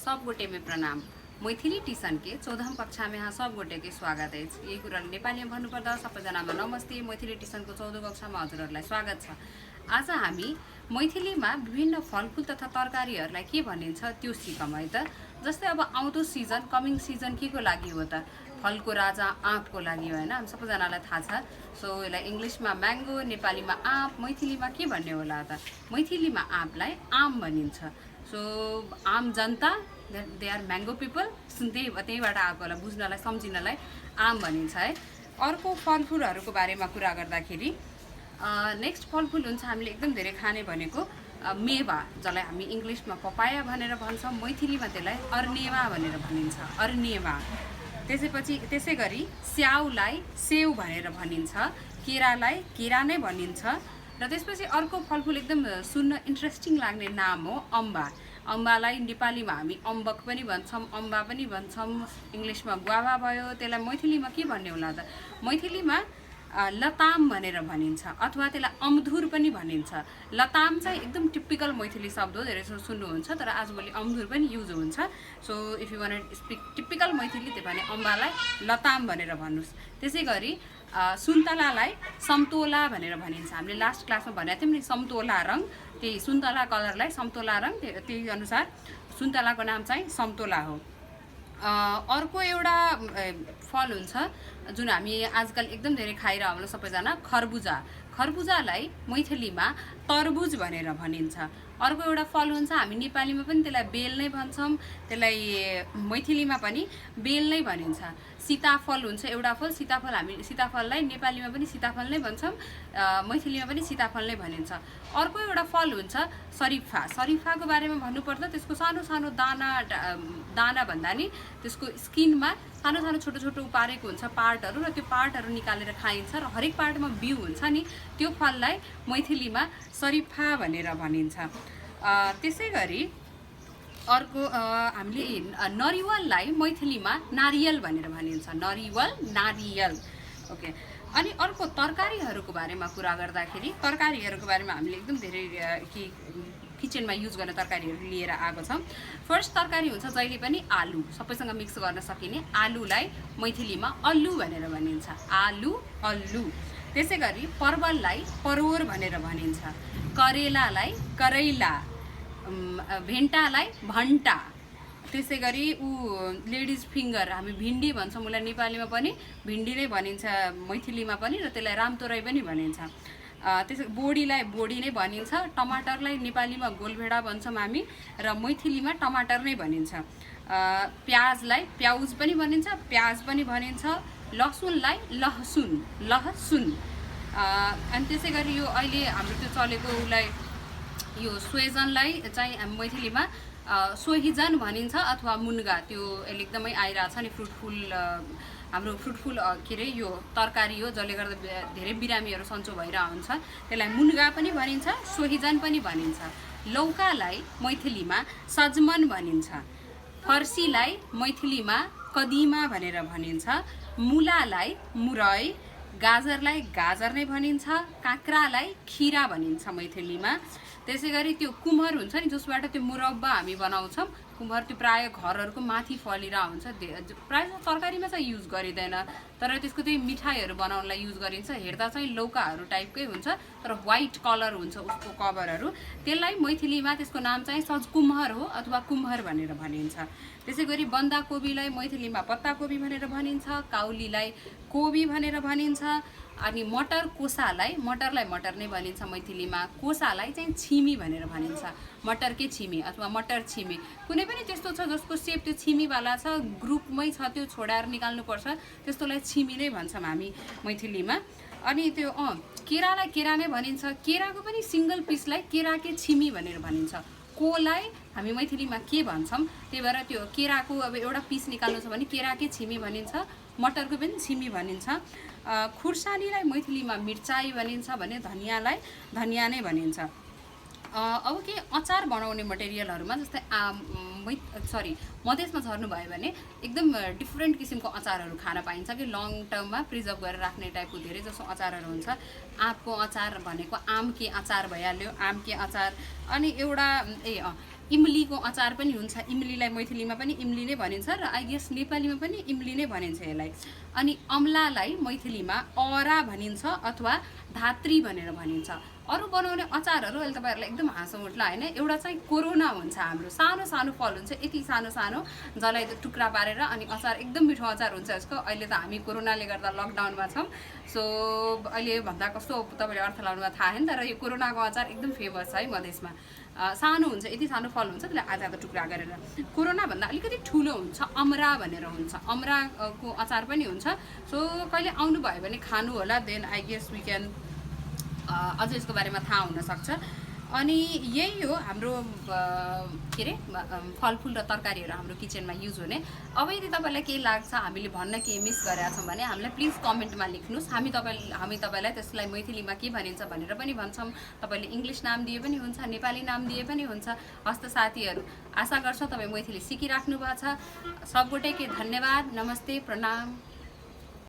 सब गोटे में प्रणाम। मैथिली टिसन के 14 कक्षा में यहाँ सब गोटे के स्वागत है। यही कुरा नेपाली में भन्नुपर्दा सबैजनामा नमस्ते। मैथिली टिसन को 14 कक्षा में हजुरहरुलाई स्वागत छ। आज हामी मैथिली में विभिन्न फलफूल तथा तरकारीहरुलाई के भनिन्छ त्यो सिकौं है त। जस्तै अब आउँदो सिजन कमिङ सिजन के को लागि हो त? फलको राजा आँपको लागि हो हैन। हामी सबैजनालाई थाहा छ। सो यसलाई इंग्लिशमा म्याङ्गो, नेपालीमा आँप, मैथिलीमा के भन्ने होला त? मैथिलीमा आँपलाई आम भनिन्छ। So I'm Janata they are mango people, त्यहीबाट आएको होला, बुझ्नलाई सम्झिनलाई आम भनिन्छ है। अर्को फलफूलहरूको बारेमा कुरा गर्दाखेरि नेक्स्ट फलफूल हुन्छ हामीले एकदम धेरै खाने भनेको मेवा, जसलाई हामी इंग्लिशमा पपाया भनेर भन्छौं, मैथिलीमा त्यसलाई अर्नेवा भनेर भनिन्छ, अर्नेवा। त्यसै गरी स्याउलाई सेउ भनेर भनिन्छ, केरालाई केरा नै भनिन्छ। र त्यसपछि अर्को फलफूल एकदम सुन्न इन्ट्रेस्टिङ लाग्ने नाम हो अम्बा। अम्बालाई नेपालीमा हामी अम्बक पनि भन्छौं, अम्बा पनि भन्छौं, इंग्लिशमा गुआवा भयो। त्यसलाई मैथिलीमा के भन्ने होला त? मैथिलीमा लताम भनेर भनिन्छ अथवा त्यसलाई अमधुर पनि भनिन्छ। लताम चाहिँ एकदम टिपिकल मैथिली शब्द हो, धेरै सुन्नुहुन्छ, तर आजभोलि अमधुर पनि युज हुन्छ। So if you want to speak typical Maithili त्यो भने अम्बालाई लताम भनेर भन्नुस्। त्यसै गरी सुन्तलालाई समतोला भनेर भनिन्छ। हामीले लास्ट क्लासमा भनेको थियौं नि, समतोला रङ, त्यही सुन्तला कलरलाई समतोला रङ, त्यही अनुसार सुन्तलाको नाम चाहिँ समतोला हो। अर्को एउटा फल हुन्छ जुन हामी आजकल एकदम धेरै खाइरहन्छ सबैजना, खरबुजा। खरबुजालाई मैथिलीमा तरबुज भनेर भनिन्छ। अर्को एउटा फल हुन्छ, हामी नेपालीमा पनि त्यसलाई बेल नै भन्छौं, त्यसलाई मैथिलीमा पनि बेल नै भनिन्छ। सीताफल हुन्छ एउटा फल, सीताफललाई नेपालीमा पनि सीताफल नै भन्छौं, मैथिलीमा पनि सीताफल नै भनिन्छ। अर्को एउटा फल हुन्छ शरीफा। शरीफाको बारेमा भन्नुपर्दा त्यसको सानो सानो दाना भन्दा नि त्यसको स्किनमा सानो सानो छोटो छोटो पारेको हुन्छ पार्टहरु, र त्यो पार्टहरु निकालेर खाइन्छ, र हरेक पार्टमा बिउ हुन्छ नि, त्यो फललाई मैथिलीमा शरीफा भनेर भनिन्छ। त्यसै गरी अर्को हामीले नरिवललाई मैथिलीमा नारियल भनेर भनिन्छ, नरिवल, नारियल। ओके। अनि अर्को तरकारीहरूको बारेमा कुरा गर्दाखेरि तरकारीहरूको बारेमा हामीले एकदम धेरै किचनमा युज गर्ने तरकारीहरू लिएर आएको छौं। फर्स्ट तरकारी हुन्छ जहिले पनि आलु, सबैसँग मिक्स गर्न सकिने आलुलाई मैथिलीमा अल्लु भनेर भनिन्छ, आलु, अल्लु। त्यसै गरी परवललाई परोर भनेर भनिन्छ, करेलालाई करैला, भेन्टालाई भन्टा। त्यसै गरी लेडिज फिंगर हामी भिन्डी भन्छौं, उसलाई नेपालीमा पनि भिन्डी नै भनिन्छ, मैथिलीमा पनि, र त्यसलाई रामतोराई पनि भनिन्छ। त्यसै बोडीलाई बोडी नै भनिन्छ, टमाटरलाई नेपालीमा गोलभेडा भन्छौं हामी, र मैथिलीमा टमाटर नै भनिन्छ। प्याजलाई प्याउज पनि भनिन्छ, प्याज पनि भनिन्छ। लसुनलाई लहसुन, लहसुन। अनि त्यसै गरी यो अहिले हाम्रो त्यो चलेको उसलाई यो सोहिजनलाई चाहिँ मैथिलीमा सोहिजन भनिन्छ अथवा मुनगा। त्यो एकदमै आइरहेछ नि, फ्रुटफुल, हाम्रो फ्रुटफुल के रे यो तरकारी हो, जसले गर्दा धेरै बिरामीहरू सन्चो भइरहेको हुन्छ, त्यसलाई मुनगा पनि भनिन्छ, सोहिजन पनि भनिन्छ। लौकालाई मैथिलीमा सजमन भनिन्छ, फर्सीलाई मैथिलीमा कदिमा भनेर भनिन्छ, मुलालाई मुरै, गाजरलाई गाजर नै भनिन्छ, काँक्रालाई खीरा भनिन्छ मैथिलीमा। त्यसै गरी त्यो कुमहर हुन्छ नि, जसबाट त्यो मुरब्बा हामी बनाउँछौं, कुमहर त्यो प्राय घरहरूको माथि फलिरहेको हुन्छ, प्राय तरकारीमा चाहिँ युज गरिदैन, तर त्यसको त्यही मिठाईहरू बनाउनलाई युज गरिन्छ। हेर्दा चाहिँ लौकाहरू टाइपकै हुन्छ, तर व्हाइट कलर हुन्छ उसको कभरहरू। त्यसलाई मैथिलीमा त्यसको नाम चाहिँ सजकुमहर हो अथवा कुमहर भनेर भनिन्छ। त्यसै गरी बन्दाकोबीलाई मैथिलीमा पत्ताकोबी भनेर भनिन्छ, काउलीलाई कोबी भनेर भनिन्छ। अनि मटरलाई मटर नै भनिन्छ मैथिलीमा, कोसालाई चाहिँ छिमी भनेर भनिन्छ, मटरकै छिमी अथवा मटर छिमी। कुनै पनि त्यस्तो छ जसको सेप त्यो छिमीवाला छ, ग्रुपमै छ, त्यो छोडाएर निकाल्नुपर्छ, त्यस्तोलाई छिमी नै भन्छौं हामी मैथिलीमा। अनि त्यो केरालाई केरा नै भनिन्छ, केराको पनि सिंगल पिसलाई केराकै छिमी भनेर भनिन्छ। कोलाई हामी मैथिलीमा के भन्छौं, त्यही भएर त्यो केराको अब एउटा पिस निकाल्नु छ भने केराकै छिमी भनिन्छ, मटरको पनि छिमी भनिन्छ। खुर्सानीलाई मैथिलीमा मिर्चाई भनिन्छ भने धनियालाई धनिया नै भनिन्छ। अब के अचार बनाउने मटेरियलहरुमा जस्तै मधेसमा झर्नु भयो भने एकदम डिफरेन्ट किसिमको अचारहरू खान पाइन्छ कि लङ टर्ममा प्रिजर्भ गरेर राख्ने टाइपको धेरै जसो अचारहरू हुन्छ। आँपको अचार भनेको आम के अचार भइहाल्यो, आम के अचार। अनि एउटा इमलीको अचार पनि हुन्छ। इमलीलाई मैथिलीमा पनि इमली नै भनिन्छ र आई गेस नेपालीमा पनि इमली नै भनिन्छ यसलाई। अनि अमलालाई मैथिलीमा अरा भनिन्छ अथवा धात्री भनेर भनिन्छ। अरू बनाउने अचारहरू अहिले तपाईँहरूलाई एकदम हाँसो उठ्ला होइन। एउटा चाहिँ कोरोना हुन्छ हाम्रो, सानो सानो फल हुन्छ, यति सानो सानो जसलाई टुक्रा पारेर अनि अचार एकदम मिठो अचार हुन्छ यसको। अहिले त हामी कोरोनाले गर्दा लकडाउनमा छौँ, सो अहिले भन्दा कस्तो तपाईँले अर्थ लाउनुमा थाहा छैन, तर यो कोरोनाको अचार एकदम फेमस छ है मधेसमा। सानो हुन्छ, यति सानो फल हुन्छ, त्यसलाई आधा आधा टुक्रा गरेर। कोरोनाभन्दा अलिकति ठुलो हुन्छ, अमरा भनेर हुन्छ, अमराको अचार पनि हुन्छ। सो कहिले आउनुभयो भने खानु होला, then I guess we can अझ यसको बारेमा थाहा हुनसक्छ। अनि यही हो हाम्रो के अरे फलफुल र तरकारीहरू हाम्रो किचनमा युज हुने। अब यदि तपाईँलाई केही लाग्छ हामीले भन्न केही मिस गरेका छौँ भने हामीलाई प्लिज कमेन्टमा लेख्नुहोस्। हामी तपाईँलाई त्यसलाई मैथिलीमा के भनिन्छ भनेर पनि भन्छौँ। तपाईँले इङ्ग्लिस नाम दिए पनि हुन्छ, नेपाली नाम दिए पनि हुन्छ। हस्त साथीहरू, आशा गर्छौँ तपाईँ मैथिली सिकिराख्नु भएको छ। सबैटैकै धन्यवाद, नमस्ते, प्रणाम।